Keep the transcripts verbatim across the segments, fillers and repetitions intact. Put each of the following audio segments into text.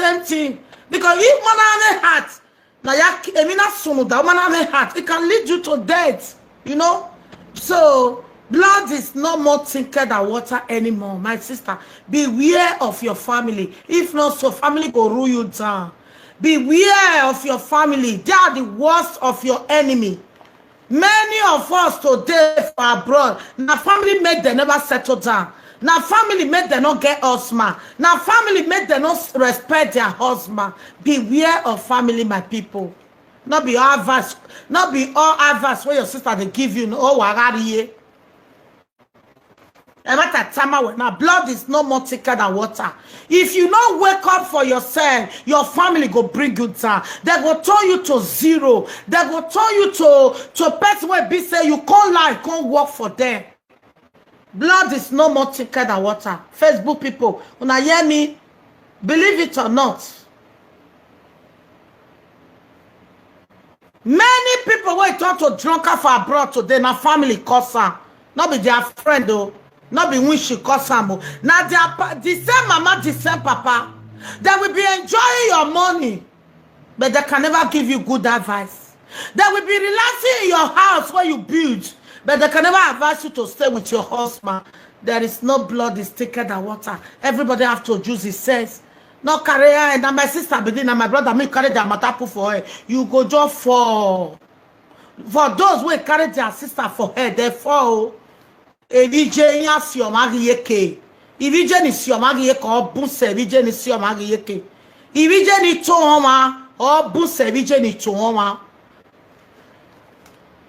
same thing. Because if man have a heart, na ya ki-, emwi na sunu da, man have a heart, it can lead you to death, you know. So, blood is no more thicker than water anymore. My sister, beware of your family. If not so, family go rule you down. Beware of your family. They are the worst of your enemy. Many of us today for abroad, na family make dem never settle down. Na family make dem no get husband. Na family make dem no s-, respect their husband. Beware of family, my people. No be all advice, no be all advice wey your sister dey give you, no, wa gha rhie. Ẹmwata tama wẹ na, blood is no more thicker than water. If you no wake up for yourself, your family go bring you down. They go turn you to zero. They go turn you to, to person wey be say you come lie, come work for them. Blood is no more thicker than water. Facebook people, una hear me? Believe it or not. Many people wey turn to drunkard for abroad today, na family cause am. No be their friend o. No be when she cause am o. Na their pa-, the same mama, the same papa. They will be enjoying your money, but they can never give you good advice. They will be relaxing in your house where you build, but they can never advise you to stay with your husband. There is no blood is thicker than water. Everybody have to choose his sense. No carry her, na my sister be this, na my brother, me carry their matter put for her. You go just fall. For those wey carry their sister for head, they fall. Evije iran si ọmwa ghi yeke. Ivije ni si ọmwa ghi yeke, ọ bun sẹ evije ni si ọmwa ghi yeke. Ivije ni to ọmwa, ọ bun sẹ evije ni to ọmwa.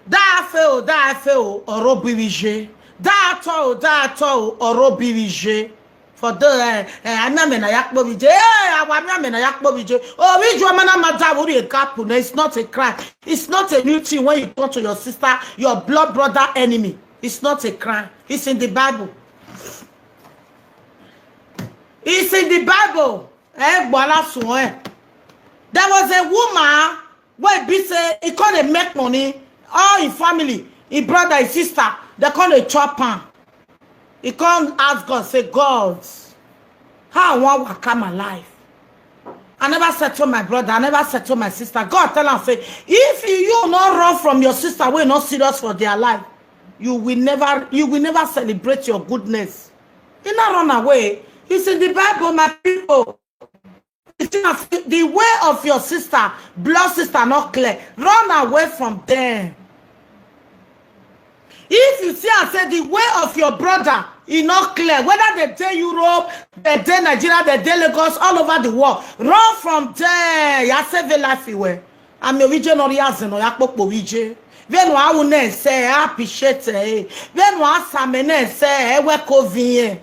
Da fe o, da fe o, ọre obọ ivije. Da tọ o, da tọ o, ọre obọ ivije. For the, eh, eh, amiamẹ na ya kpe ovije. Eh, awa amiamẹ na ya kpe ovije. Ovije ọmọ na ma da vbe urhi ekapu na, it's not a crime. It's not a new thing when you turn to your sister, your blood brother enemy. It's not a crime. It's in the Bible. It's in the Bible. Eh, gbala suẹn. There was a woman wey be say he come dey make money, all him family, him brother, him sister, they come dey chop am. He come ask God, say, "God, how I wan waka my life? I never settle my brother, I never settle my sister." God tell am say, "If you, you no run from your sister wey no serious for their life, you will never, you will never celebrate your goodness." He not run away. It's in the Bible, my people. If you have, the way of your sister, blood sister, not clear, run away from them. If you see and say the way of your brother is not clear, whether they dey Europe, they dey Nigeria, they dey Lagos, all over the world, run from there. Ya save a life iwe. Ami ovije no ria zeno ya kpokpo ovije. Vbene a wu ne se, a appreciate e. Vbene a same ne se, e wẹ ko viẹn.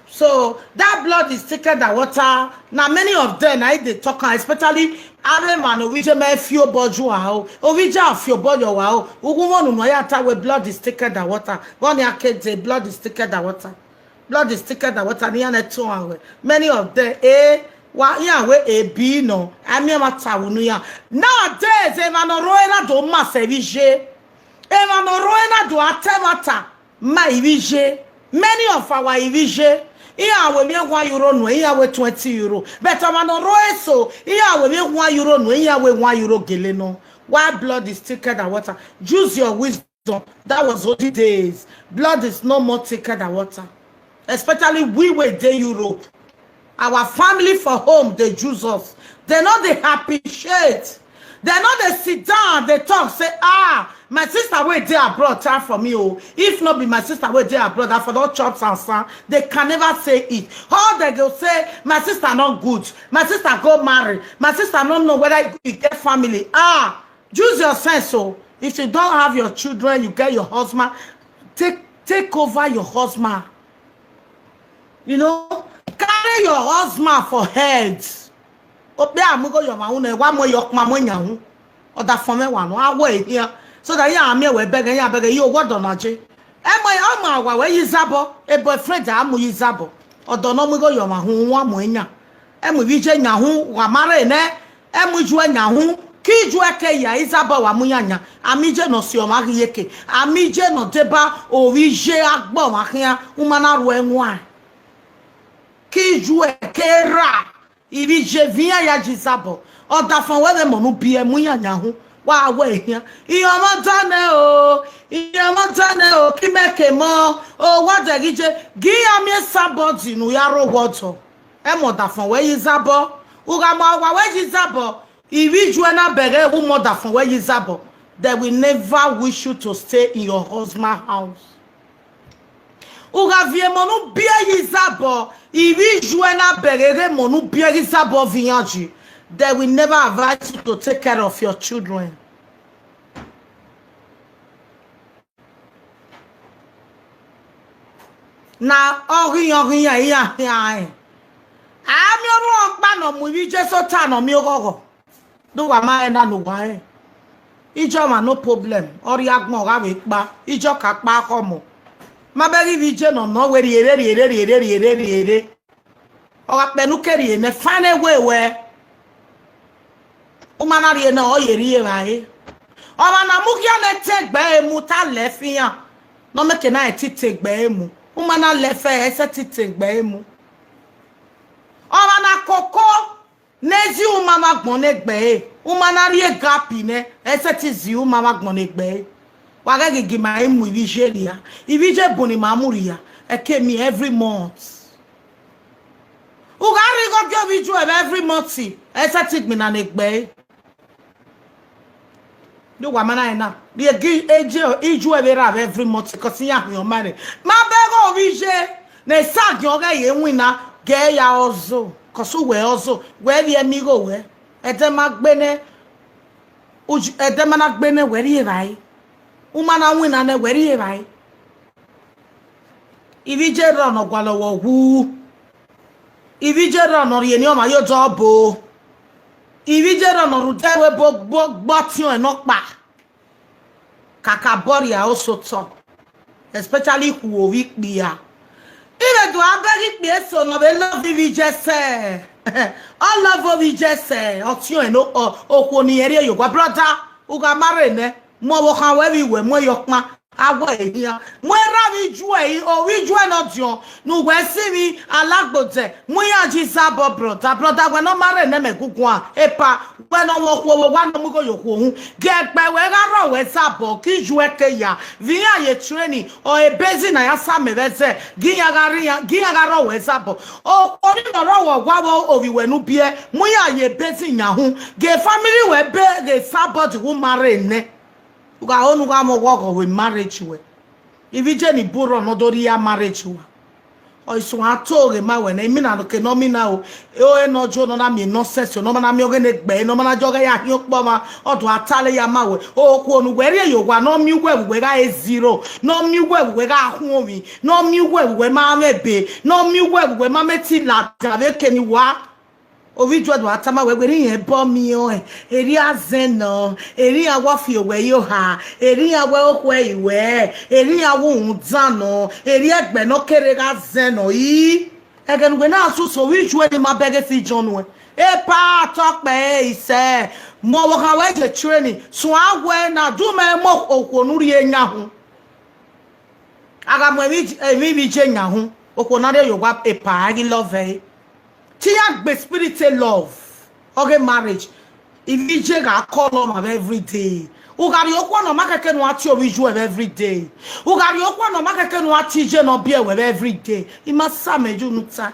So that blood is thicker than water. Now many of them, I dey talk am, especially Areman Ovije, me fio boju ao. Ovije afio boju ao. Ugu wonu no ya ta we blood is thicker than water. One ya ke the blood is thicker than water. Blood is thicker than water. Ni ane to awe. Many of them, eh, wa ya we e bi no. Ami ma ta unu ya. Nowadays, e ma no ro era do ma se vije. E ma no ro era do ate mata. Ma ivije, many of our ivije, iran we miẹn one euro nuẹn, iran we twenty euro. But ọmwa ne ọ rre eso, iran we miẹn one euro nuẹn, iran we one euro gele nọ. Why blood is thicker than water? Use your wisdom. That was old days. Blood is no more thicker than water. Especially we wey dey Europe. Our family for home dey use us. They no dey appreciate. They no dey sit down, they talk, say, "Ah, my sister wey dey abroad try for me o. If no be my sister wey dey abroad, I for don chop sansan." They can never say it. All they go say, "My sister not good. My sister go marry. My sister no know whether he get family." Ah, use your sense o. If you don't have your children, you get your husband, take, take over your husband. You know, carry your husband for head. Okpia amuigho ye ọmwa unu, wa mu ye ọkpa mu yan hu. Ọdafọn mwẹ wa nọ, a wẹ ehian. So that ya miẹn wẹ bẹghe, ya bẹghe, yo, what done aje? Ẹ mọ, ọ ma wa wẹ ye izabọ, a boyfriend a mu ye izabọ. Ọdọ ne ọ mu igho ye ọmwa hu, wa mu yan. Ẹ mu ivbi iye yan hu, wa ma rre nẹ. Ẹ mu ijuẹ yan hu, ke ijuẹ ke ya izabọ wa mu yan yan. Ami iye ne ọ si ọmwa ghi yeke. Ami iye ne ọ deba ovbi iye agbọn ọmwa khian, u ma na ru ẹwaẹn. Ke iju ẹre ke ra. Ivbi Ije, viẹ iran ya yi Izabọ. Ọdafẹn wẹ vbe emọ ne u biẹ mu iran yan uhunmwu, wa wẹ ehian. Iran ọmọ danẹ o, iran ọmọ danẹ o, ke imẹ ke emọ, owa dẹghe iye, gie iran miẹn Izabọ di ne u ya rre owa ọdọ. Ẹmwẹ ọdafẹn wẹ yi Izabọ, u gha ma owa wẹ yi Izabọ, ivbi Ije na bẹghe vbe u ma ọdafẹn wẹ yi Izabọ, they will never wish you to stay in your husband house. U gha viọ emọ ne u biẹ yi Izabọ, ivbi Ije na bẹghe ghe emọ ne u biẹ ghe Izabọ viọ iran yi, they will never advise you to take care of your children. Na ọghian ọghian iran khian rẹn. A miẹn orhu ọkpa ne ọ mu ivbi Ije sẹ ota ne ọ miẹn oghọghọ. Do wa ma rẹn na ne uwa rẹn. Ije ọmwa no problem, ọ rrie agbọn ọ gha vbe kpa, Ije ọ ka kpa khọ ọmọ. Ma bẹghe ivbi Ije ne ọ nọ wẹ rhiere rhiere rhiere rhiere rhiere. Ọ gha kpẹ ne u ke rhie nẹ, find a way wẹ u ma na rhie nẹ, ọ ye rhie evbare. Ọmwa ne a mu khian ne te egbe ẹre mu, te a lẹ fi iran, ne ọ mieke na rẹn titi egbe ẹre mu, u ma na lẹ fẹ, ẹ i sẹtin titi egbe ẹre mu. Ọmwa ne a koko ne zi uma vbe agbọn ne egbe ẹre, u ma na rhie gap nẹ, ẹ i sẹtin zi uma vbe agbọn ne egbe ẹre. Wa ghẹ ghi gie ima mu ivbi Ije rria, ivbi Ije bun ne ima mu rria, ẹke miẹn every month. U gha rhie igho gie ovbi Ije ẹre every month, ẹ i sẹtin gbinna ne egbe ẹre. Do wa ma na rẹn na, rhie gie Ije, Ije ẹre vbe ra vbe every month, cause iran khian ọma rre. Ma bẹghe ovbi Ije ne Esagiẹn ọghe ye winna, gie ya ọzo, cause uwẹ ọzo, wẹ vbiẹ miẹn igho wẹ. Ẹdẹ ma gbe nẹ, uj-, ẹdẹ ma na gbe nẹ, wẹ rhie evbare. U ma na winna nẹ, wẹ rhie evbare. Ivbi Ije rrọọ ne ọ gualọ wẹ wu. Ivbi Ije rrọọ ne ọ rhie eni ọmwa ye odẹ ọbo. Ivbi Ije rrọọ ne ọ rhie odẹ ẹvbo ebo gbe ọtiọnrẹn nọkpa. Kakabọ rhia osotọ, especially ikhuo vbe ikpia. I vbe do a bẹghe ikpia eso ne ọ vbe love ivbi Ije sẹ, ọ love ovbi Ije sẹ, ọtiọnrẹn ne okhuo ne irẹn rhie ye owa. Brother, u gha ma rre nẹ, mu ọvbokhan wẹ vbe iwẹ, mu ẹyọkpan, a wẹ ehian. Mu erha vbe Ije ẹre, ovbi Ije ne ọ diọn, ne uwẹ sinmwi alagbodẹ, mu iran yi Izabọ, brother. Brother, wẹ ne ọ ma rre nẹ mẹ guguan, epa, wẹ ne ọ mwẹ okhuo vbe owa ne ọ mu igho ye okhuo uhunmwu. Gie ẹgbẹ wẹ gha rrọọ wẹ Izabọ, ke Ije ke ya, vbe iran ye training, ọ e bezi ne a ya sa mẹ vbe ẹzẹ, gie iran gha rre iran, gie iran gha rrọọ wẹ Izabọ. Okhuo ni ne ọ rrọọ wẹ owa vbe ovbi wẹ ne u biẹ, mu iran ye bezi yan uhunmwu. Gie family wẹ be ghe Izabọ di u ma rre nẹ. U gha ho ne u gha mwẹ ọghọghọ vbe marriage wẹ. Ivbi Ije ni bu rrọọ ne ọ do rhie marriage ua. Ọ i suẹn a to ghe ma wẹ nẹ, imina ke ne ọ mina o. Ore ne ọ jo ne ọ na miẹn nonsense, ne ọ ma na miẹn ọghe ne egbe ẹre, ne ọ ma na jọ ghẹ ya hiẹn ọkpọ ọmwa, ọ do a ta lẹ ya ma wẹ. Okhuo ne uwẹ rhie ye owa, ne ọ miẹn uwẹ vbe uwẹ gha re zero, ne ọ miẹn uwẹ vbe uwẹ gha khuọnmwi, ne ọ miẹn uwẹ vbe uwẹ ma mwẹ ebe, ne ọ miẹn uwẹ vbe uwẹ ma mẹ te ladian vbe eke ne uwa. Ovbi Ije do a tama wẹ, wẹ rhie iran ẹbọ miẹn ọnrẹn, erriọ azẹn nọ, erriọ iran wẹ ọ fi owẹ ye oha, erriọ iran wẹ okhuo ẹre wẹ, erriọ iran wẹ uhunmwu dan nọ, erriọ ẹgbẹ ne ọ kere gha zẹn nọ. I, ẹghẹ ne uwẹ na susu, ovbi Ije ne ima bẹghe fi John nuẹn. Epa, tọkpẹ ẹre isẹ, mu ọvbokhan wẹ ye training, suẹn wẹ na, du mẹ mu okhuo ne u rhie yan uhunmwu. A gha mu emwi, emwi ivbi Ije yan uhunmwu, okhuo na rhie ye owa, epa, a ghi love ẹre. Te iran gbe spirit love, ọghe marriage, ivbi Ije gha call ọmwa vbe every day. U gha rhie okhuo ne ọ ma kẹkẹ ne uwa tie ovbi Ije vbe every day. U gha rhie okhuo ne ọ ma kẹkẹ ne uwa tie iye ne ọ biẹ wẹ vbe every day. I ma sa mẹ ye unu ta.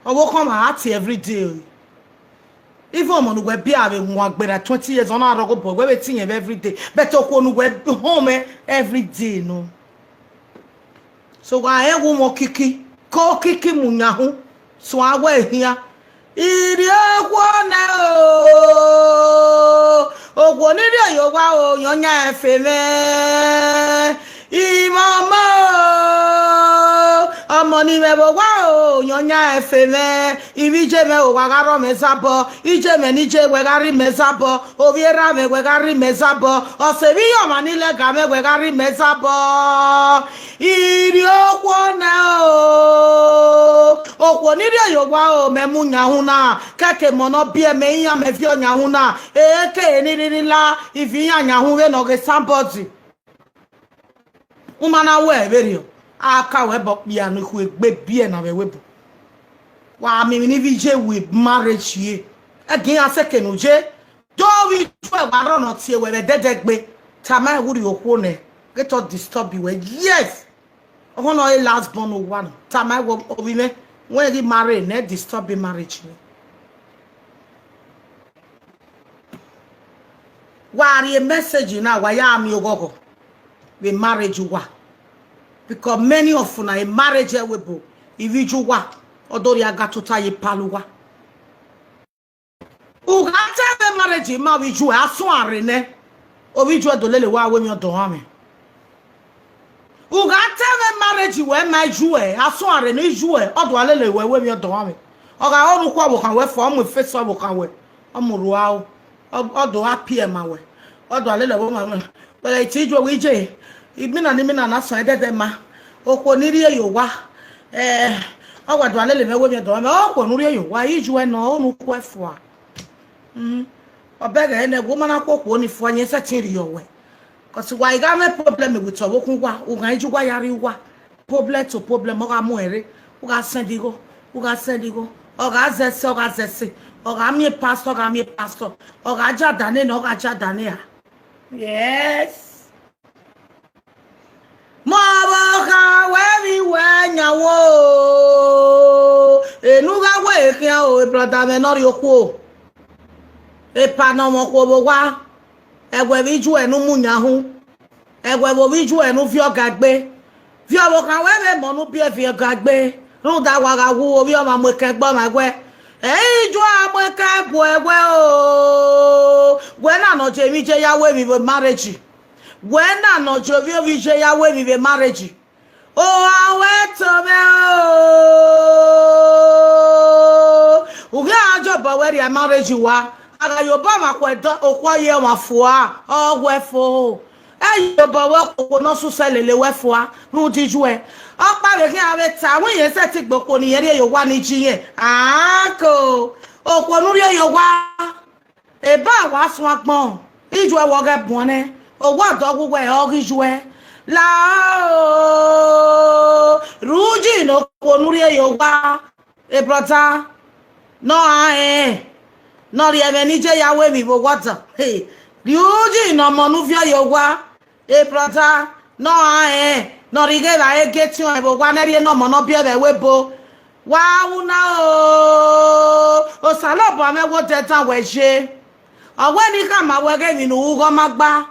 Ọvbokhan ọmwa a tie every day. Even ọmọ ne uwẹ biẹ vbe wan gberra twenty years, ọ na rrọọ obọ, wẹ vbe tie iyẹn vbe every day. But okhuo ne uwẹ họn mwẹ every day nọ. So wa rẹn wu mwẹ okiki, ke okiki mu yan uhunmwu, suẹn wẹ ehian. I rhie okhuo nẹ o, okhuo ni rhie ye owa o, yan ọyan ẹfe mwẹ. Imọmọ o, ọmọ ni mwẹ vbe owa o, yan ọyan ẹfe mwẹ. Ivbi Ije mwẹ o, wa gha rrọọ mwẹ Izabọ. Ije mwẹ ne Ije, wẹ gha rhie mẹ Izabọ. Ovbi erha mwẹ, wẹ gha rhie mẹ Izabọ. Ọse vbe iye ọmwa ni lẹga mwẹ, wẹ gha rhie mẹ Izabọ. I rhie okhuo nẹ o, okhuo ni rhie ye owa o, mẹ mu yan uhunmwu na. Kẹkẹ emọ ne ọ biẹ mẹ, iran mẹ viọ yan uhunmwu na. Eke ni rhirhi la, ivbi iran yan uhunmwu vbene ọ ghe somebody. U ma na wẹ vberriọ. A ka wẹ bọ kpia ne ikhue gbe biẹ na vbe ẹvbo. Wa miẹn emwi ne ivbi ye wi marriage ye. Ẹgin iran sẹ eke ne u ye. Do vbe ijuẹ wa rrọọ ne ọ tie wẹ vbe ẹdẹdẹgbe. Tama ẹre vbe urhi okhuo nẹ, get us disturb wẹ. Yes. Ọmọ ne ọ re last born uwa nọ. Tama ẹre ovbi mwẹ, wẹ ghi marry nẹ, disturb marriage mwẹ. Wa rhie message na, wa ya miẹn oghọghọ vbe marriage uwa. Because many of una, e marriage ẹvbo ebo, ivbi ijuẹ uwa, ọ do rhie aga tota ye pal uwa. U gha ta ẹmwẹ marriage ma ovbi ijuẹ, a suẹn rre nẹ, ovbi ijuẹ do lele wa wẹ emwi ọdọ ọmwa mwẹ. U gha ta ẹmwẹ marriage wẹ ma ijuẹ, a suẹn rre ne ijuẹ, ọ do a lele wẹ wẹ emwi ọdọ ọmwa mwẹ. Ọ gha re orukhọ ọvbokhan wẹ fua, ọ mu face ọvbokhan wẹ, ọ mu rua aro, ọ do a pie ma wẹ, ọ do a lele wẹ ma wẹ. Wẹ gha te ijuẹ wẹ iye, imina ne imina na suẹn ẹdẹdẹ ma, okhuo ne I rhie ye owa, eh, ọ wa do a lele mwẹ wẹ emwi ọdọ ọmwa mwẹ, okhuo ne u rhie ye owa, ijuẹ nọ, ọ ne u khuẹ fua. Mm. Ọ bẹghe nẹ, wẹ u ma na khuo okhuo ni fua, yẹn sẹtin rhie wẹ. Cause wa i gha mwẹ problem with ọvbokhan uwa, u gha ijuẹ uwa ya rrie uwa. Problem to problem, ọ gha mu ẹre, u gha send igho, u gha send igho. Ọ gha zẹ ẹse, ọ gha zẹ ẹse. Ọ gha miẹn pastor, ọ gha miẹn pastor. Ọ gha ja danẹ nẹ, ọ gha ja danẹ ra. Yes. Mẹ ọvbokhan wẹ vbe iwẹ yan wo, enu gha wẹ khian o, brother mwẹ ne ọ rhie okhuo. Epa ne ọmwa okhuo vbe owa, ẹwẹ vbe ijuẹ ne u mu yan hu, ẹwẹ vbe ovbi ijuẹ ne u viọ ga egbe. Viọ ọvbokhan wẹ vbe emọ ne u biẹ viọ ga egbe, rhunmwuda wa gha wu ovbi ọmwa mu ekẹn gbe ọmwa wẹ, ẹ i ju a mu ekẹn gbe wẹ o, wẹ na nọ je emwi je ya ru emwi vbe marriage. Wẹ na nọ je ovbi ovbi je ya ru emwi vbe marriage. Ohan wẹ to mwẹ o. U ghi a jobọ wẹ rhie marriage wa. A gha ye obọ ọmwa khuẹ dọ, okhuo ye ọmwa fua, ọ wẹ fo. Ẹ ye obọ wẹ okhuo ne ọ susẹ lele wẹ fua, rhunmwuda ijuẹ. Ọkpa vbe khian vbe ta, wẹ irẹn sẹtin gbe okhuo ne irẹn rhie ye owa ni ji irẹn. Ako, okhuo ne u rhie ye owa. Eba wa suẹn agbọn, ijuẹ wẹ ọ ghẹ buọn nẹ, owa ọdọ wu wẹ ọ ghi juẹ. La o, rhie uyi ne okhuo ne u rhie ye owa, e brother, ne ọ ra rẹn, ne ọ rhie ẹmwẹ ne I je ya ru emwi vbe owa ọdọ. He, rhie uyi ne ọmọ ne u viọ ye owa, e brother, ne ọ ra rẹn, ne ọ rhie ighe evbare gate ọnrẹn vbe owa ne ẹ rhie ne ọmọ ne ọ biẹ vbe ẹvbo ebo. Wa ru na o, Osanobua mwẹ wẹ odẹ dan wẹ ye. Ọ wẹ ne I khama wẹ ghe emwi ne u ru ghe ọ ma gba.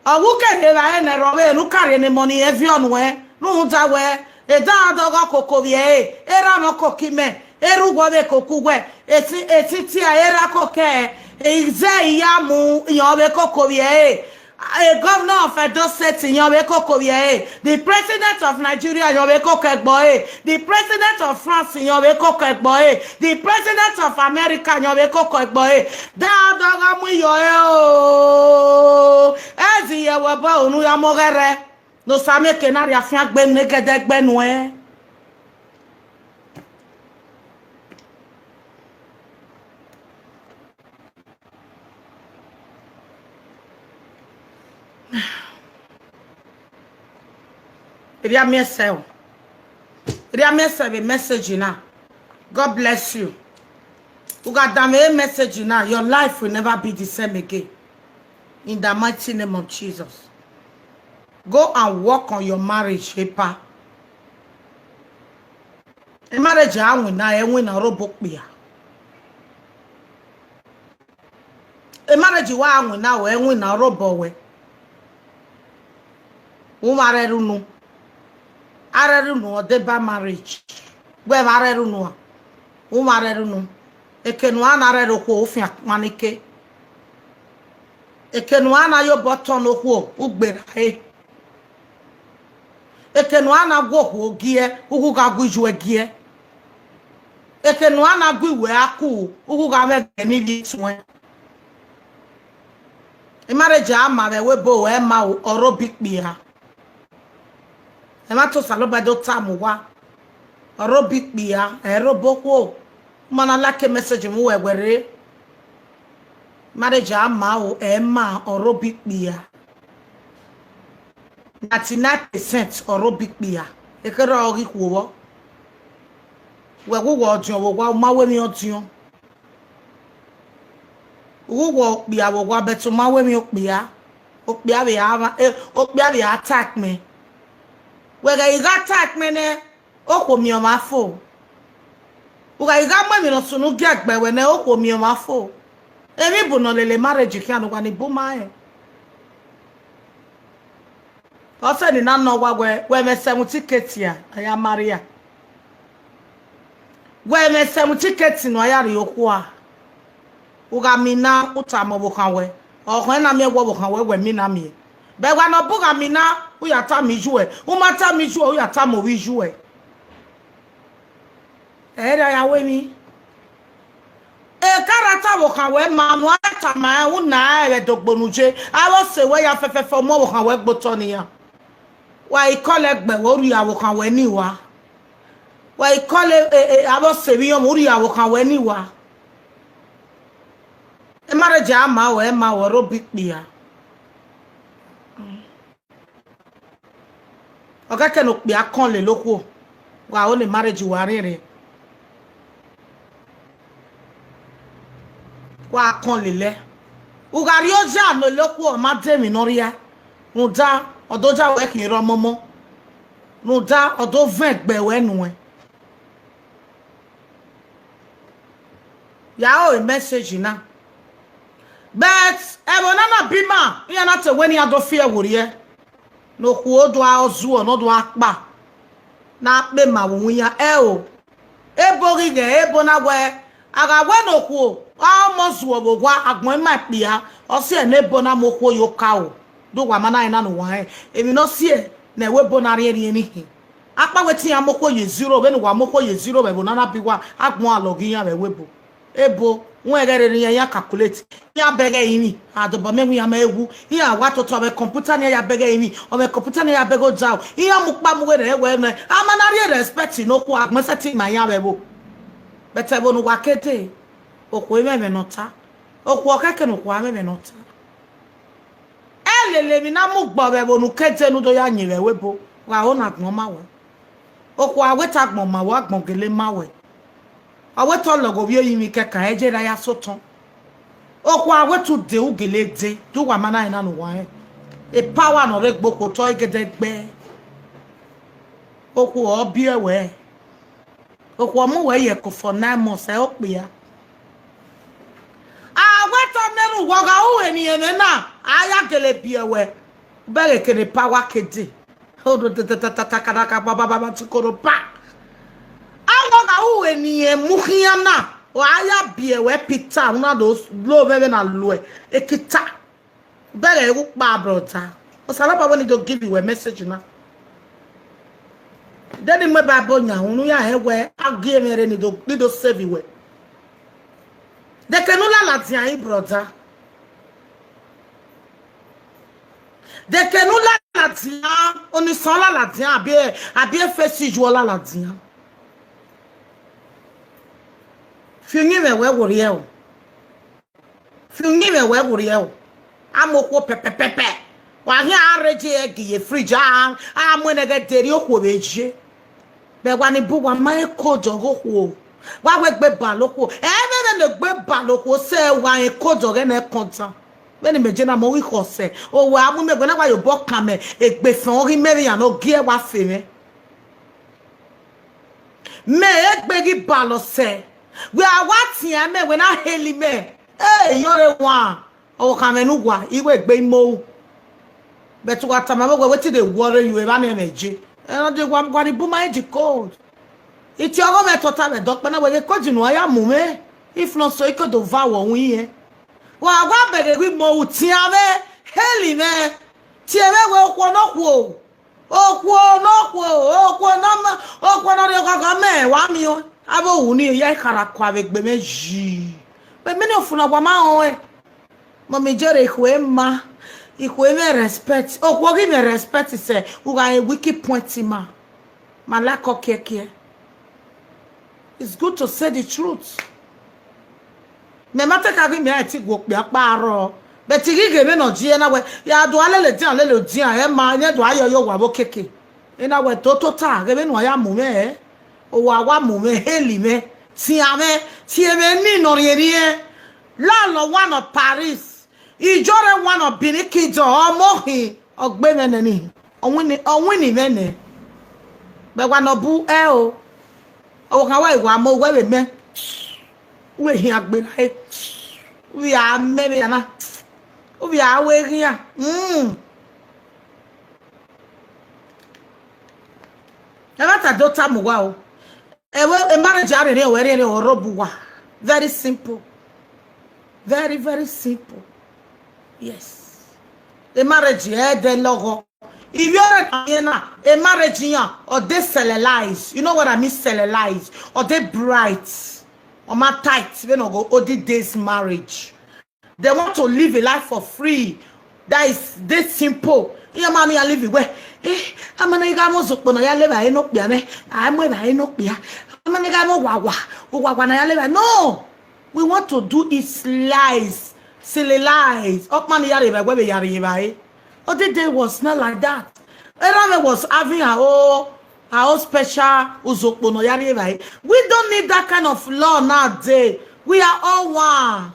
Ọ wu kevbe evbare ne ẹrọ vbe ne u ka rhie ne emọ ni rẹn viọ nuẹn, rhunmwuda wẹ, edan dọghe koko vbiẹ ẹre, erha mwẹ koko imẹ, erha uwẹ vbe koko uwẹ, esi, esi tie erha koko ẹre, izẹ iyamu yan vbe koko vbiẹ ẹre. A governor of Edo State yan vbe koko vbiẹ ẹre, the president of Nigeria yan vbe koko ẹgbọ ẹre, the president of France yan vbe koko ẹgbọ ẹre, the president of America yan vbe koko ẹgbọ ẹre. Da dọghe mu iyọ ẹre o. Ẹ zẹ iyẹ wẹ obọ unu ya mu ọghẹrhẹ. Ne Osa miẹn eke na rhie afiangbe ne gẹdẹgbẹ nuẹn. Erha miẹn sẹ o. Erha miẹn sẹ vbe message na. God bless you. U gha danmwẹ message na, your life will never be the same again. In the mighty name of Jesus. Go and work on your marriage, epa. Marriage a winna, ẹ winna ọre obọ okpia. Marriage wa winna, ẹ winna ọre obọ wẹ. U ma rre unu. A rre unu ọ deba marriage. Wẹ ma rre unu a. U ma rre unu. Eke ne uwa na rre okhuo, u fian kpannike. Eke ne uwa na ye obọ tọn ne okhuo, u gberra ẹre. Eke ne uwa na gu okhuo giẹ, u gha gu iyuẹ giẹ. Eke ne uwa na gu iwẹ aku, u gha mwẹ ẹghẹ ne ivbi tuẹn. Marriage a ma vbe ẹvbo ebo, ẹ ma o, ọre obọ ikpia. Ẹmwata Osanobua do tama uwa, ọre obọ ikpia, ẹ rre obọ okhuo. U ma na like message mu wẹ wẹ rre. Marriage a ma o, ẹ ma, ọre obọ ikpia. Ninety-nine percent ọre obọ ikpia. Ekherhe ọ ghi khuo vbọ. Wẹ ghe uwa ọdiọn vbe owa, u ma wẹ emwi ọdiọn. U ghe uwa okpia vbe owa, but u ma wẹ emwi okpia. Okpia vbe a mwa, eh, okpia vbe a ta ẹkpẹn. Wẹ ghẹ i gha ta ẹkpẹn nẹ, okhuo miẹn ọmwa fo. U gha i gha mu emwi ne ọ sunu gie gbe wẹ nẹ, okhuo miẹn ọmwa fo. Emwi bu ne ọ lele marriage khian ne uwa ni bu ma rẹn. Ọ sẹ ne I na nọ uwa wẹ, wẹ mwẹ seventy K tia, a ya marry a. Wẹ mwẹ seventy K ti ne a ya rrie okhuo a. U gha mina, u tama ọvbokhan wẹ, ọkhọn na miẹn wẹ ọvbokhan wẹ, wẹ mina miẹn. Bẹ wa ne ọ bu gha mina, u ya tama iyuẹ, u ma tama iyuẹ, u ya tama ovbi iyuẹ. Ẹ i ra ya ru emwi. Ekara ta ọvbokhan wẹ ma, ne u a tama rẹn, u na rẹn vbe ẹdogbo ne u ye, avbe ọse wẹ ya fẹfẹfẹ mu ọvbokhan wẹ gbe otọ ne iran. Wa i kọlẹ gbe wẹ, u rhie ọvbokhan wẹ ni wa. Wa i kọlẹ, e, e, avbe ọse vbe iyọnmwẹ, u rhie ọvbokhan wẹ ni wa. Marriage a ma ruẹ, ẹ ma ruẹ, rre obọ ikpia. Ọ kẹkẹ ne okpia kọn lele okhuo, wa ho ne marriage wa rhiẹnrhiẹn. Wa kọn lele. U gha rrie oya ne olokhuo ọ ma de emwi ne ọ rhia, rhunmwuda ọ do ya ruẹ khian erha ọmọmọ, rhunmwuda ọ do vẹn gbe ruẹ nuẹn. Ya ro message na. But ẹvbo na na bi ima, iran na te wẹ ne iran do fi ẹvbo rriẹ, ne okhuo do a zuọ ne ọ do a kpa, ne a kpe ma vbe uwu iran. Ẹo, ebo ghi ghẹ ebo na wẹ, a gha wẹ ne okhuo a ọmọ zuọ vbe owa, agbọn ima kpia, ọ siẹ ne ebo na mu okhuo ye okaro, do wa ma na rẹn na ne uwa rẹn, emwi ne ọ siẹ ne ẹvbo ebo na rhiẹnrhiẹn ni khin. Akpa wẹ te iran mu okhuo ye zero, vbene uwa mu okhuo ye zero vbe ẹvbo na na bi uwa, agbọn a lọghe iran vbe ẹvbo ebo. Ebo, wẹ ẹghẹ rere iran, iran calculate, iran bẹghe ẹrinmwi, a dobọ miẹn wẹ iran ma wu, iran wa totọ vbe computer ne iran ya bẹghe ẹrinmwi, ọ vbe computer ne iran ya bẹghe odaro, iran mu ukpa mu werriẹ wẹ nẹ, a ma na rhie respect ne okhuo, agbọn sẹtin ma iran vbe ẹvbo. But ẹvbo ne uwa ke dee, okhuo mwẹ ẹmwẹ ne ọ ta, okhuo kẹkẹ ne okhuo a mwẹ ẹmwẹ ne ọ ta. Ẹ lele emwi na mu gbe vbe ẹvbo ne u ke dee ne u do ya yin vbe ẹvbo ebo, wa ho ne agbọn ma wẹ. Okhuo a wẹ te agbọn ma wẹ, agbọn gele ma wẹ. Ọ wẹ te ọ lọghe ovbi orinmwi kẹkan, ẹ je ra ya sẹ otọ. Okhuo a wẹ te u dee, u gele dee, do uwa ma na rẹn na ne uwa rẹn. Power ne ọ rre gbe okhuo otọ, egede gbe. Okhuo ọ biẹ wẹ. Okhuo ọ mu wẹ ye ẹko for nine months, ẹ okpia. A wẹ te ọ nẹ erhunmwu uwa, ọ gha ru ẹre ne ẹmwẹ na, a ya gele biẹ wẹ. Bẹghe kene power ke dee. Odo takatakataka bababa ti koro pa. A wẹ ọ gha ru ẹre ne irẹn mu khian na, ọ a ya biẹ wẹ Peter, una do lo mwẹ vbene a lo ẹre, ekita. Bẹghe vbe ukpa, brother. Osanobua wẹ ne I do give wẹ message na. De ne I mu Bible yan unu, ya hẹ wẹ a gie mwẹ rre ne I do, ne I do save wẹ. De kene u laladian, brother. De kene u laladian, onisan laladian, abi, abi efesi yu laladian. Fi uyinmwẹ wẹ wo rriẹ o. Fi uyinmwẹ wẹ wo rriẹ o. A mu okhuo pẹpẹpẹpẹ. Wa khian a rre je egg ye fridge, a, a mu ẹnẹghẹ deri okhuo vbe ye. Vbe wa ni bu wa ma code ọghe okhuo. Wa wẹ egbe ballọ okhuo. Ẹ vbe vbe ne egbe ballọ okhuo sẹ wa rẹn code ọghe nẹ kọntan. Vbene imẹ je na mọ ghi khọ sẹ, owẹ a mu imẹ wẹ na wa ye obọ kan mẹ, egbe fẹn ọ ghi mẹ vbe iran ne ọ gie wa fe mwẹ. Mẹ egbe ghi ballọ sẹ, wẹ a wa tian mẹ, wẹ na heli mẹ. Ẹ, iyore wan. Ọvbokhan mwẹ ne uwa, I wẹ egbe imo ru. But wa tama mwẹ wẹ, wetin dey worry you, evba ne ẹmwẹ je. Ẹ, ọ dee wa, wa ni bu ma code. Itiọghọ mwẹ tota vbe ẹdẹ ọkpa na wẹ ghe code ne uwa ya mu mwẹ. If not so, I could do va wọ hu irẹn. Wa, wa bẹghe ghi imo ru, tian mwẹ, heli mwẹ. Tie mwẹ wẹ okhuo ne okhuo. Okhuo ne okhuo, okhuo ne ọ ma, okhuo ne ọ rhie oghọghọ mẹ, wa miẹn. Avbe ohu ni ya khara kua vbe egbe mwẹ yi. Vbe mẹ ni ọfuna wa ma rẹn ọnrẹn. Mummy Jerry, ikhue ma, ikhue mwẹ respect. Okhuo ghi mwẹ respect sẹ, u gha rẹn weak point ma. Ma lakọ kiẹkiẹ. It's good to say the truth. Mẹ ma te ka ghi mẹ a ti gu okpia kpa rrọọ. But I ghi ghe mwẹ ne ọ die na wẹ, ya do a lele dian, lele odian, ẹ ma, ne do a yọ ye owa vbe okiekie. Ena wẹ do tota ghe vbene uwa ya mu mwẹ, owa wa mu mwẹ, heli mwẹ, tian mwẹ, tie mwẹ ni ne ọ rhiẹnrhiẹn. Lalọ one of Paris, Ijore one of Benin Kingdom, ọmọ khin, ọ gbe mwẹ nẹ ni, ọ winna, ọ winna mwẹ nẹ. Vbe wa nọ bu ẹro, ọvbokhan wa i wa mọ uwẹ vbe mẹ, u vbe hian gberra re, u vbe a mẹ vbe na, u vbe a ru eghian. Mm. Ẹmwata do tama uwa o. Ẹvbo marriage a rherhe, ọ rherhe, ọ rre bu uwa. Very simple. Very, very simple. Yes. A marriage ẹ dẹ lọghọ. Ivbi ọre na miẹn na, a marriage iran, ọ dey celelize. You know what I mean, celelize? Ọ dey bright. Ọ ma tight, vbene ọ ghe olden days marriage. They want to live a life for free. That is, they simple. Iran ma ni ya live wẹ, eh, a ma na gha mwẹ ozokpo ne ọ ya levba ẹre ne okpia mwẹ, a mu evba ẹre ne okpia. A ma na gha mwẹ owawa, owawa ne ọ ya levba. No. We want to do it lies, silly lies. Ọkpa ni ya rre evba, wẹ vbe ya rri evba ẹre. Olden days was not like that. Erha mwẹ was having her own, her own special ozokpo ne ọ ya rri evba ẹre. We don't need that kind of law nowadays. We are all one.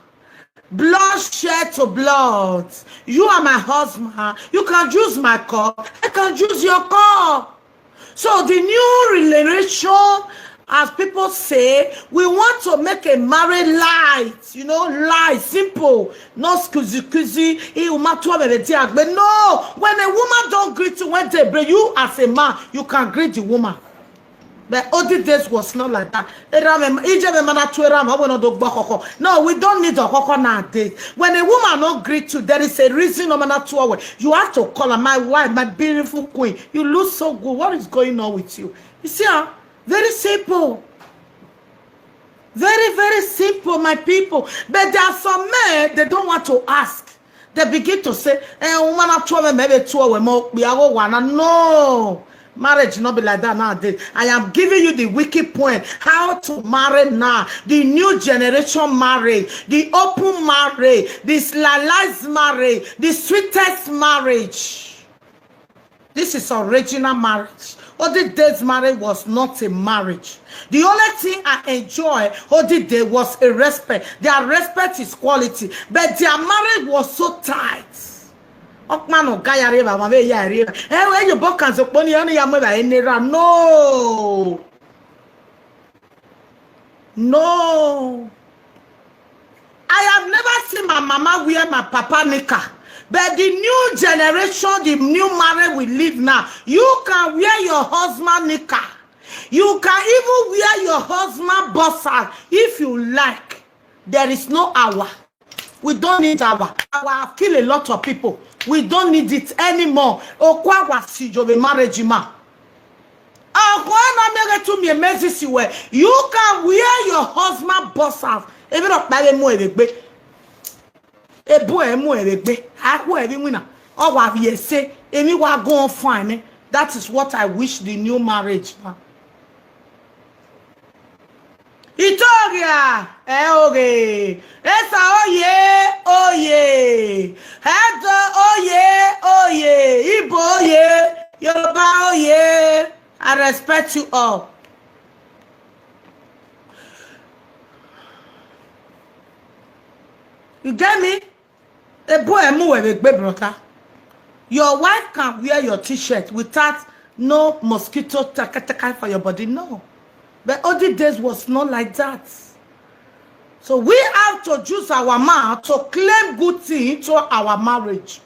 Blood shed to blood. You are my husband. You can use my cup. I can use your cup. So the new generation, as people say, we want to make a marriage light, you know, light, simple, no squeezy squeezy. Iran ma tuẹ mwẹ vbe dia gbe. No, when a woman don't greet you when they bring you as a man, you can greet the woman. But olden days was not like that. Erha mwẹ, iye mwẹ ma na tuẹ erha mwẹ, ọ wẹ ne ọ do gbe ọkhọkhọ. No, we don't need ọkhọkhọ nowadays. When a woman no greet you, there is a reason ọ ma na tuẹ wẹ. You have to call her, "My wife, my beautiful queen, you look so good. What is going on with you?" You see, ah, very simple. Very, very simple, my people. But there are some men, they don't want to ask. They begin to say, "Eh, woman, I told them, maybe two of them, we are all one." No, marriage not be like that nowadays. I am giving you the wicked point. How to marry now. The new generation marriage, the open marriage, the sliced marriage, the sweetest marriage. This is original marriage. Olden days marriage was not a marriage. The only thing I enjoy olden day was a respect. Their respect is quality. But their marriage was so tight. Ọkpa ne ọ ga ya rri evba, ma vbe ya rri evba. Ẹ wẹ ye obọ kan zokpo ni, ọ ni ya mu evba ne erha. No. No. I have never seen my mama wear my papa knicker. But the new generation, the new married we live now, you can wear your husband knicker. You can even wear your husband boxer if you like. There is no hour. We don't need our, our have killed a lot of people. We don't need it anymore. Okwa wa si yo be marriage ma. Ọkhọ na miẹn ghe tu miẹn mẹ zisi wẹ, you can wear your husband boxers. Emwi rhọkpa vbe mu ẹre vbe egbe. Ebu ẹ mu ẹre vbe egbe. A khu ẹre vbe iwinna. Ọ wa vbiẹ ẹse. Emwi wa go on fine. That is what I wish the new marriage ma. Itogha, ẹ oghe. Esa oye, oye. Ẹdo oye, oye. Igbo oye. Yoruba oye. I respect you all. You get me? Ebu ẹ mu wẹ vbe egbe, brother. Your wife can wear your t-shirt without no mosquito taka taka for your body, no. But olden days was not like that. So we have to use our mouth to claim good thing into our marriage.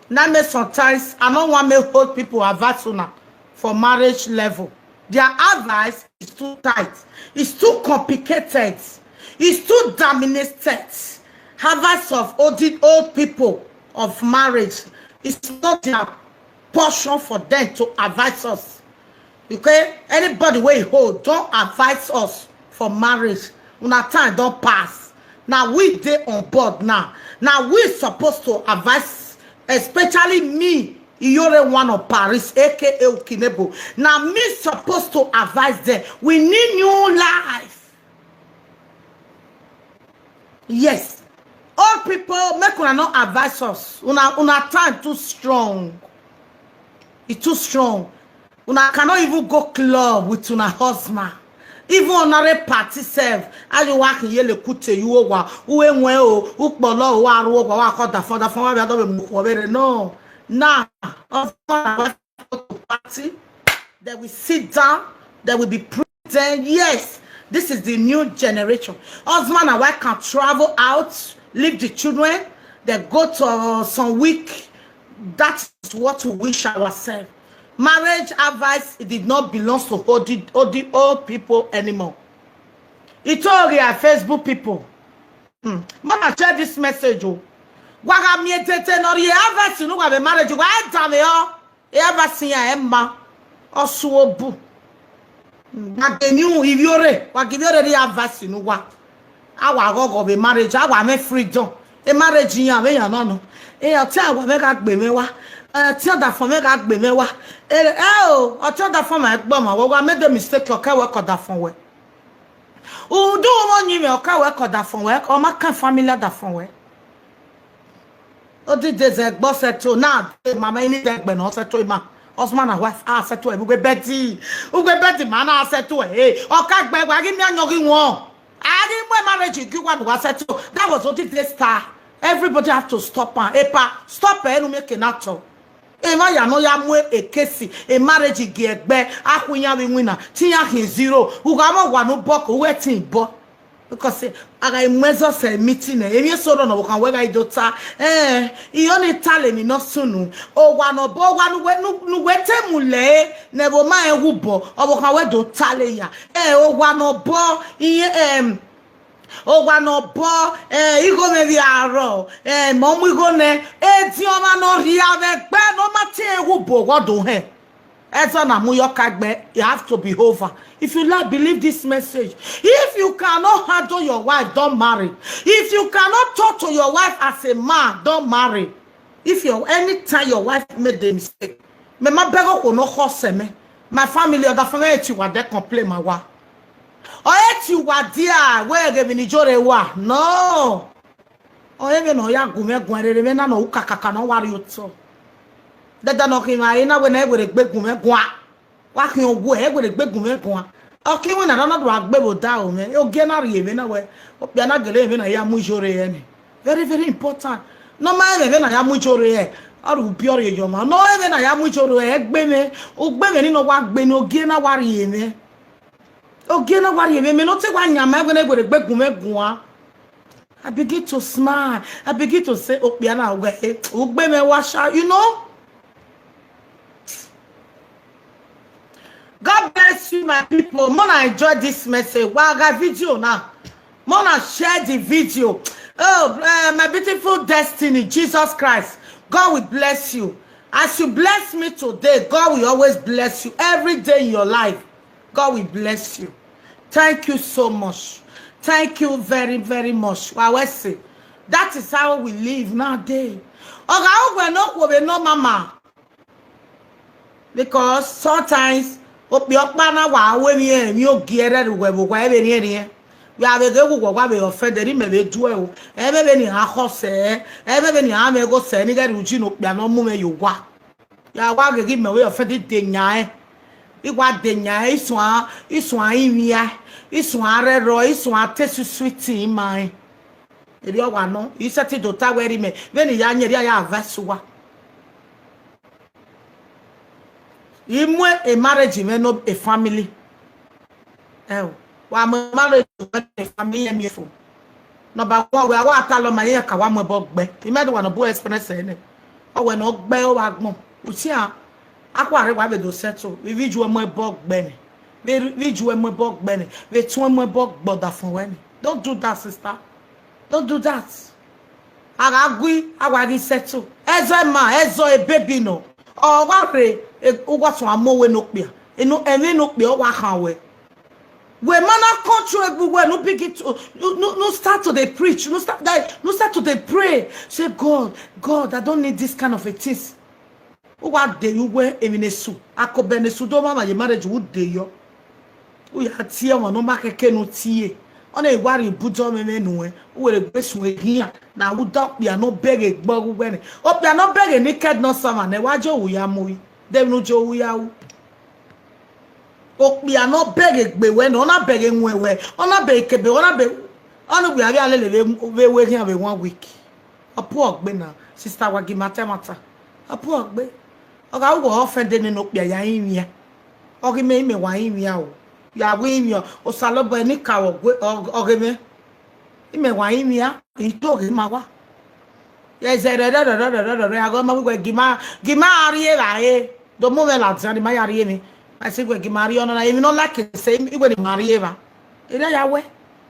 Na make sometimes I no wan make old people advise una for marriage level. Their advice is too tight. It's too complicated. It's too dominated. Advice of old, old people of marriage is not their portion for them to advise us. Okay? Anybody wey hold, don't advise us for marriage. Una time don pass. Na we dey on board now. Na we suppose to advise, especially me, Iyore one of Paris, A K A Ukinebo. Na me suppose to advise them. We need new life. Yes. Old people, make una no advise us. Una, una time too strong. It's too strong. Una cannot even go club with una husband. Even una rre party sef, a ye wa khin ye le kute ye uwa, u e wọn o, u kpọlọ o, wa ru owa, wa khọ ọdafọn, ọdafọn wa vbe a do vbe mu okhuo vbe rre. No. Now, husband and wife go to party, they will sit down, they will be pretending. Yes, this is the new generation. Husband and wife can travel out, leave the children, they go to, uh, some week. That is what we wish ourselves. Marriage advice, it did not belong to old, old, old people anymore. It all their Facebook people. Hmm. Mama, share this message o. Wa gha miẹn tete ne ọ rhie advice ne uwa vbe marriage, wa e danmwehọ. E advice iran ẹ ma, ọ su obu. Wa ghe ne ivbiorre, wa ghe ivbiorre rhie advice ne uwa. A wa ghọghọ vbe marriage, a wa mwẹ freedom. E marriage iran vbe iran nọ nọ. E ọtẹn awa mwẹ gha gbe mwẹ wa. Ọtẹn ọdafọn mwẹ gha gbe mwẹ wa. E, ẹ o, ọtẹn ọdafọn ma ẹgbẹ ọmwa, wa made a mistake, ọ ka wẹ ke ọdafọn wẹ. Udu mwẹ ọyẹnmwẹ, ọ ka wẹ ke ọdafọn wẹ, ọ ma kan family ọdafọn wẹ. Odide zẹ gbe ọ settle na, mama ini dẹ gbe ne ọ settle ima. Husband and wife a settle ẹre vbe uwu bed. Uwu bed ma na settle ẹre. Ọ ka gbe wa ghi miẹn ayọn ghi wọn. A ghi mu marriage gie uwa ne uwa settle. That was Odide style. Everybody have to stop am. Epa, stop ẹre ne u miẹn eke na tọ. Emwa ya ne ọ ya mu ekesi, e marriage gie ẹgbẹ, a khu iran vbe iwinna, te iran khin zero. U gha mwẹ owa ne u bọ ke uwẹ te bọ. Because, eh, a gha mu ẹzọ sẹ meeting nẹ, emwi eso rọ ne ọvbokhan wẹ gha i do ta, eh, I ọni tale emwi ne ọ sunu. Owa ne ọ bọ, owa ne uwẹ, ne, ne uwẹ te mu lẹ ẹre, ne ẹvbo ma rẹn wu bọ, ọvbokhan wẹ do tale ya. Eh, owa ne ọ bọ, iye, em, owa ne ọ bọ, eh, igho mwẹ vbe arọ, eh, mẹ ọ mu igho nẹ, ediọn ọmwa ne ọ rhia vbe ẹgbẹ ne ọ ma tie wu bọ, ọghe ọ do hẹn. Ẹzọ na mu yọ ka gbe, it have to be over. If you like, believe this message. If you cannot handle your wife, don't marry. If you cannot talk to your wife as a man, don't marry. If your, anytime your wife made a mistake, mẹ ma bẹghe okhuo ne ọ khọ sẹ mẹ. My family, ọdafẹn mwẹ, e tie uwa dẹ complain ma wa. Ọ e tie uwa dia wẹ ghe emwi ne Iyore wa. No. Ọ re vbene ọ ya gu mwẹ guan rere vbe na ne ọ ru kakaka ne ọ wa rrie otọ. Dada ne ọ khin mwẹ na wẹ ne ẹ i were egbe gu mwẹ guan. Wa khian owa, ẹ i were egbe gu mwẹ guan. Ọ ke iwinna na na do gha gbe vbe odaro mwẹ. Ogie na rhie mwẹ na wẹ, okpia na gele mwẹ na ya mu Iyore ẹre nẹ. Very, very important. Ne ọ ma rẹn mwẹ vbene a ya mu Iyore ẹre, ọ rhie ubiọrriọ ye ọmwa. Ne ọ rẹn mwẹ ne a ya mu Iyore ẹre, ẹ gbe mwẹ. Ugbe mwẹ ni ne ọ wa gbe ni, ogie na wa rhie mwẹ. Ogie na wa rhie mwẹ, mẹ ne ọ te wa yan ma wẹ ne ẹ i were egbe gu mwẹ guan. I begin to smile. I begin to say, okpia na wẹ, ugbe mwẹ wa sha, you know? God bless you, my people. Mona enjoy this message. Wa gha video now. Mona share the video. Oh, uh, my beautiful destiny, Jesus Christ. God will bless you. As you bless me today, God will always bless you every day in your life. God will bless you. Thank you so much. Thank you very, very much. Wa wẹ se. That is how we live nowadays. Ọ gha ru wẹ ne okhuo vbe nọ mama. Because sometimes, okpia ọkpa na wa ru emwi, emwi ogie rre ru wẹ vbe owa vbe rhiẹnrhiẹn. Wẹ a vbe ghe wu wẹ wa vbe offend, erriọ mẹ vbe duẹ o. Ẹ i mwẹ vbene iran khọ sẹ, ẹ i mwẹ vbene iran mwẹ igho sẹ, ne I ghẹ rhie uji ne okpia ne ọ mu mwẹ ye owa. Ya wa ghe ghi mẹ vbe offend, I de yan ẹn. I wa de yan ẹn, I suẹn, I suẹn rinmwian, I suẹn rẹrọ, I suẹn te sweet sweet ima rẹn. Erriọ wa nọ, I sẹtin do ta wẹ erriọ mẹ, vbene I ya yan, erriọ a ya advice uwa. I mu e marriage mwẹ ne family. Ẹo, wa mu e marriage mwẹ ne family, ẹ miẹn fo. Number one, wẹ a wa talọ ma, iran ka wa mu ẹbọ gbe. I ma do wa ne ọ bu experience ẹre nẹ. Ọ wẹ ne ọ gbe ọ wa gbọn. Usian, a khuarẹ wa vbe do settle. Vbe ivbi iju ẹmwẹ ẹbọ gbe nẹ. Vbe, vbe iju ẹmwẹ ẹbọ gbe nẹ. Vbe etẹn ẹmwẹ ẹbọ gbe ọdafẹn wẹ nẹ. Don't do that, sister. Don't do that. A gha gui, a wa ghi settle. Ẹzọ ima, ẹzọ e baby nọ. Ọ wa rre, e, uwa suẹn amọ wẹ ne okpia. Enu, ẹmwẹ ne okpia ọ wa khan wẹ. Wẹ ma na control egbe uwẹ, nu begin to, nu, nu, nu start to dey preach, nu start, like, nu start to dey pray. Say, God, God, I don't need this kind of a things. U wa de ye uwẹ emwi ne esu, akobẹ ne esu do mwamwa ye marriage, u de yọ. U ya tie ọmwa ne ọ ma khẹke ne u tie. Ọ na wa rhie ibudọ mwẹ mwẹ nuẹn, u were gbe suẹn eghian, na u da okpia ne ọ bẹghe egbe ọghe uwẹ nẹ. Okpia ne ọ bẹghe naked ne ọ sa ọmwa nẹ, wa je ohu ya mu yi. de emwi ne u jo ru ya ru. Okpia ne ọ bẹghe egbe wẹ nọ, ọ na bẹghe ewẹn wẹ, ọ na bẹghe ikebe, ọ na bẹghe, ọ ni wẹ avbe a lele vbe, vbe wẹ khian vbe one week. Ọ puọ gbe na, sister, wa gie ima ta ẹmwata. Ọ puọ gbe. Ọ gha ru wẹ ọfẹn de nene okpia ya rinmwian. Ọ ghi mẹ, imẹ wa rinmwian o. Ya wẹ rinmwian, Osanobua ne ka vbe ọghe mwẹ. Imẹ wa rinmwian, I do ghe ma wa. Ye zẹ rẹrẹrẹrẹrẹrẹ, a ghe ma wẹ gie ima, gie ima rrie evba re. Do mu mwẹ ladian ne ima ya rrie emwi. Ma si wẹ gie ima rrie ọnọna, emwi ne ọ like sẹ, I wẹ ne ima rrie evba. Erriọ ya wẹ.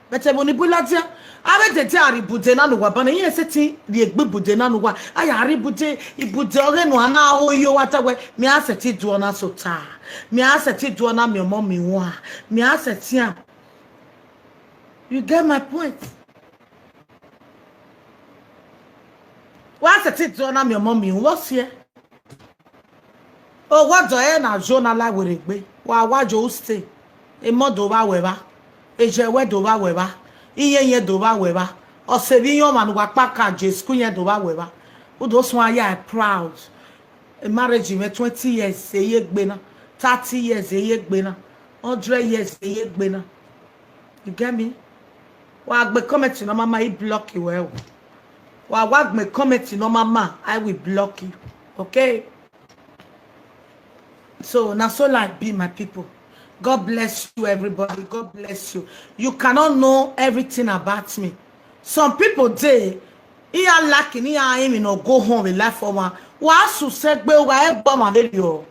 But ẹvbo ni bu ladian, avbe dede a rhie ibude na ne uwa banẹ, iran sẹtin rhie egbe ibude na ne uwa. A ya rhie ibude, ibude ọghe ne uwa na ho yo, wa ta wẹ, mẹ a sẹtin do ọna sota, mẹ a sẹtin do ọna miẹn ọmọ miẹn uwa, mẹ a sẹtin a. You get my point? Wa sẹtin do ọna miẹn ọmọ miẹn uwa, what's here? Owa ọdọ ẹre na yo na la werriegbe, wa wa yo u stay. Emọ do vba wẹ evba, ejẹ wẹ do vba wẹ evba, iyenyen do vba wẹ evba, ọse vbe iyan ọmwa ne uwa kpa ka je school yẹn do vba wẹ evba. U do suẹn a ya proud. Marriage mwẹ twenty years, eye egbe na, thirty years, eye egbe na, hundred years, eye egbe na. You get me? Wa gbe comment ne ọ ma ma, I block you well. Wa wa gbe comment ne ọ ma ma, I will block you. Okay? So na so life be, my people. God bless you, everybody. God bless you. You cannot know everything about me. Some people dey, iran lucky, iran aimwi ne ọ go home vbe life ọmwa. Wa sẹ usẹ gbe, wa ẹgbẹ ọmwa vberriọ.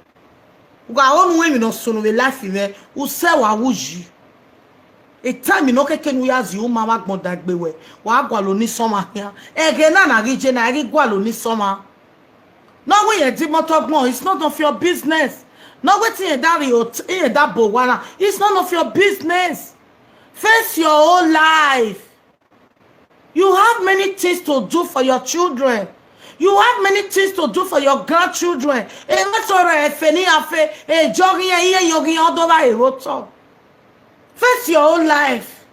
Wa ho ne emwi ne ọ sunu vbe life mwẹ, usẹ wa wu yi. Etẹn emwi ne ọ keke ne u ya zi uma vbe agbọn da egbe wẹ, wa gualọ onisan ọmwa khian. Ẹghẹ na na ghi je na, ẹ ghi gualọ onisan ọmwa. Ne ọ wẹ irẹn di imọto ọgbọn, it's none of your business. Ne ọ wẹ te irẹn da rhie ot-, irẹn da bọ owa na, it's none of your business. Face your own life. You have many things to do for your children. You have many things to do for your grandchildren. Emwa sọrọ efe ne iran fe, ejọ ghian, iye yo ghian, ọ do vba ero otọ. Face your own life.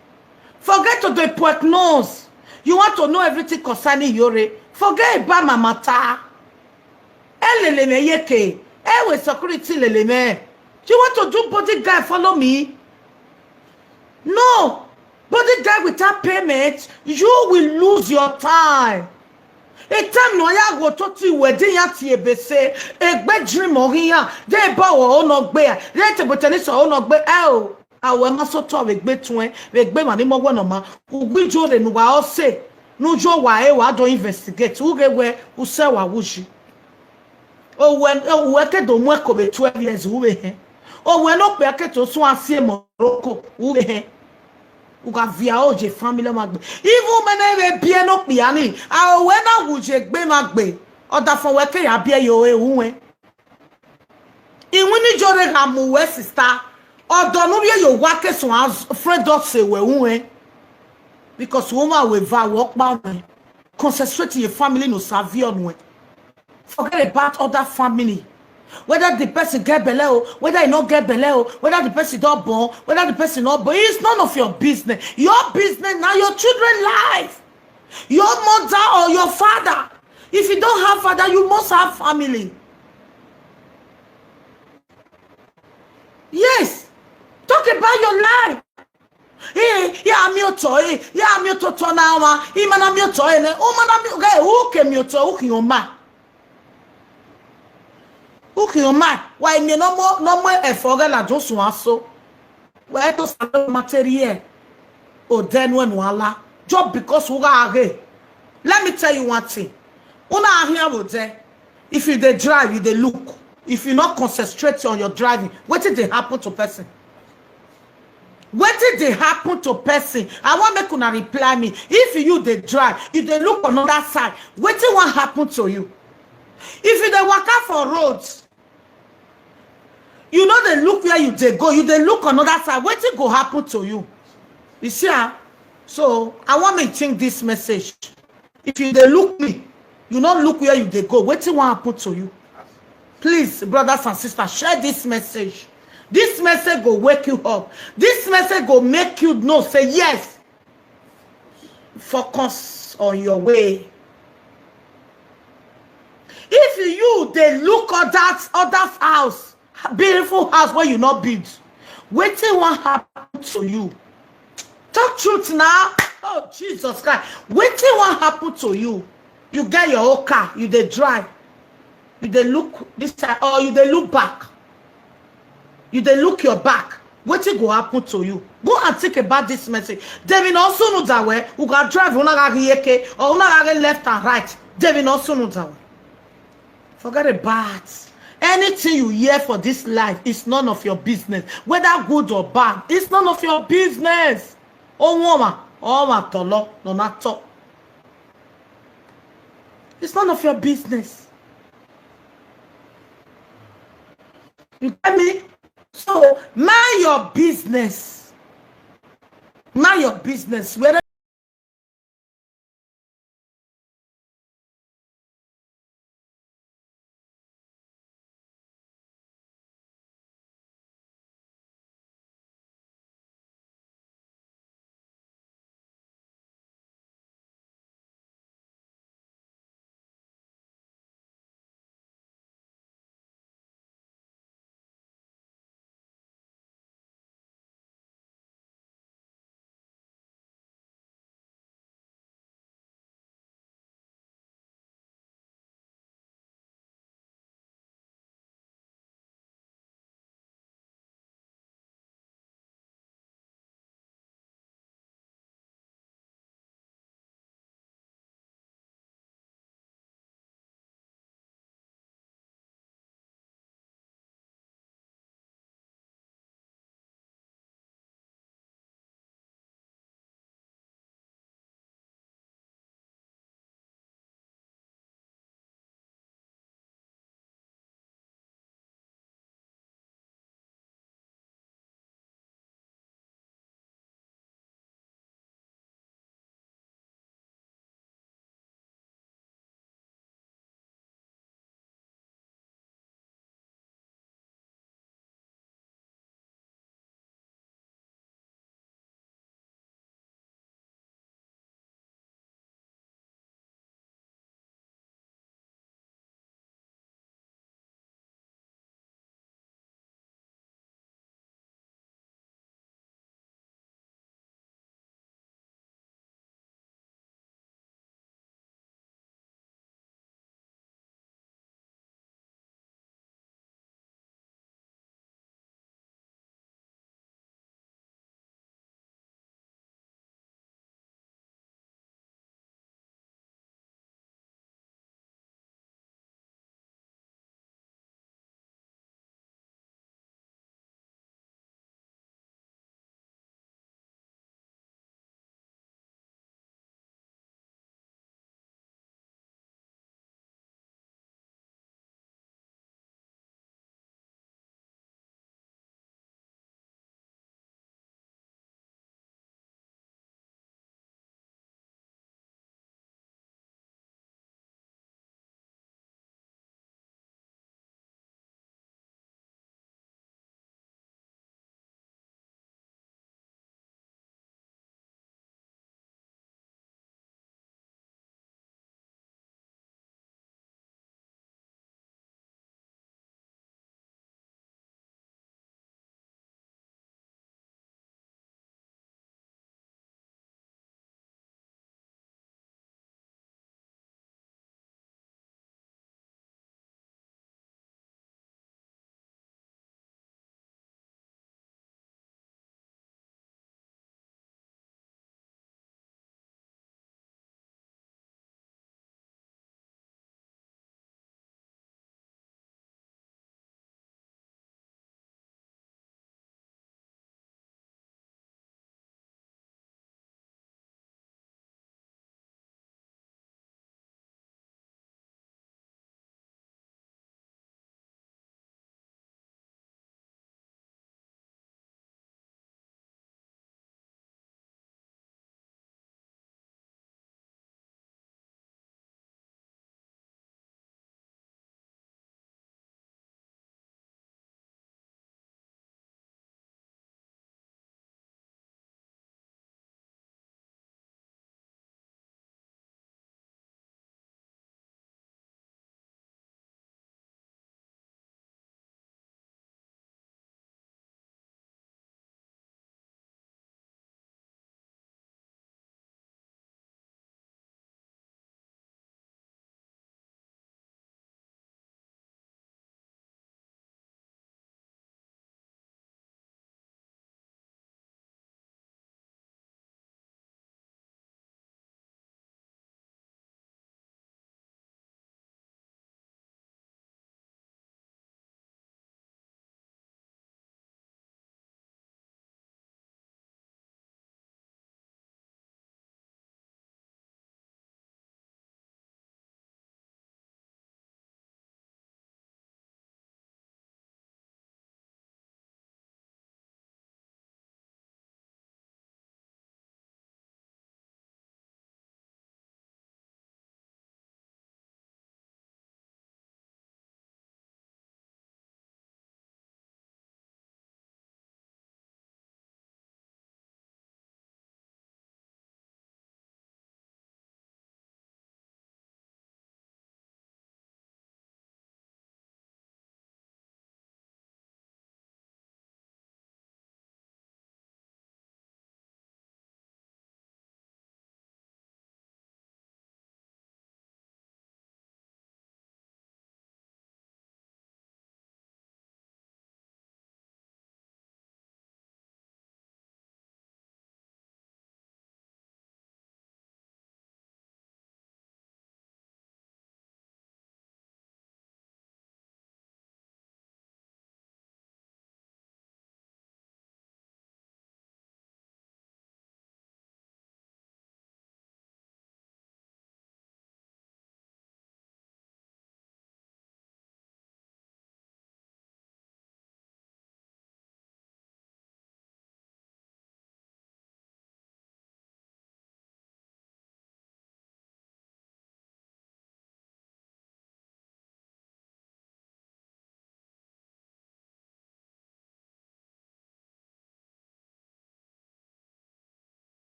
Forget to dey poke nose. You want to know everything concerning Iyore. Forget about my matter. Ẹ lele mwẹ ye ke, ẹ wẹ security lele mwẹ. You want to do bodyguard, follow me? No. Bodyguard without payment, you will lose your time. A time ne ọ ya ghe otọ tie wedding ya tie ebe sẹ, egbe dream ọ ghi ya, de ball ọ ho ne ọ gbe, de table tennis ọ ho ne ọ gbe, ẹ o, a wẹ ma sẹ otọ vbe egbe tuẹn, vbe egbe emwa ni mu ọwẹ nọ ma, u gbe ijo rre ne uwa ọ sẹ, ne u yo wa re, wa do investigate, u ghe wẹ usẹ wa wu yi. Owẹ, owẹ ke do mu ẹko vbe twelve years, u vbe hẹn. Owẹ ne okpia ke to suẹn a si Morocco, u vbe hẹn. U gha viẹ aro ye family ọmwa gbe. Even mẹ ne vbe biẹ ne okpia ni, a owẹ na wu ye egbe mwa gbe. Ọdafẹn wẹ ke ya biẹ ye ore ru wẹn. Iwinna Iyore gha mu wẹ sister, ọdọ ne u rhie ye owa ke suẹn a friend ọ sẹ wẹ ru wẹn. Because u ma wẹ eva wẹ ọkpa ọnrẹn. Concentrate ye family ne Osa viọ nuẹn. Forget about other family. Whether the person get belle o, whether he no get belle o, whether the person don born, whether the person no born, it's none of your business. Your business na your children life. Your mother or your father. If you don't have father, you must have family. Yes. Talk about your life. Ee, ya miẹn otọ, ee, ya miẹn otọ otọ na ọmwa, ima na miẹn otọ, ee, nẹ, u ma na miẹn, ghẹ, u ke miẹn otọ, u khian ọma. U khian ọma, wa miẹn ne ọ mu, ne ọ mu ẹfọ ghẹ ladian usun aso. Wẹ to Osanobua ma te rhie odẹ nuẹn ne uwa la, just because u gha ghe. Let me tell you one thing. U na khian vbe odẹ. If you dey drive, you dey look. If you no concentrate on your driving, wetin dey happen to person? Wetin dey happen to person? I wan make una reply me. If you dey drive, you dey look another side, wetin wan happen to you? If you dey waka for road, you no dey look where you dey go, you dey look another side, wetin go happen to you? You see am? So, I wan make you think this message. If you dey look me, you no look where you dey go, wetin wan happen to you? Please, brothers and sisters, share this message. This message go wake you up. This message go make you know say yes, focus on your way. If you dey look other other house, beautiful house wey you no build, wetin wan happen to you? Talk truth na. Oh, Jesus Christ. Wetin wan happen to you? You get your own car, you dey drive. You dey look this side or you dey look back. You dey look your back. Wetin go happen to you? Go and think about this message. Dem be no sunu da we, u ga drive, una ga ghi eke, or una ga ghi left and right. Dem be no sunu da we. Forget about anything you hear for this life. It's none of your business. Whether good or bad, it's none of your business. Ọmwa, ọmwa tọlọ, nọ na tọ. It's none of your business. You get me? So mind your business. Mind your business. Wherever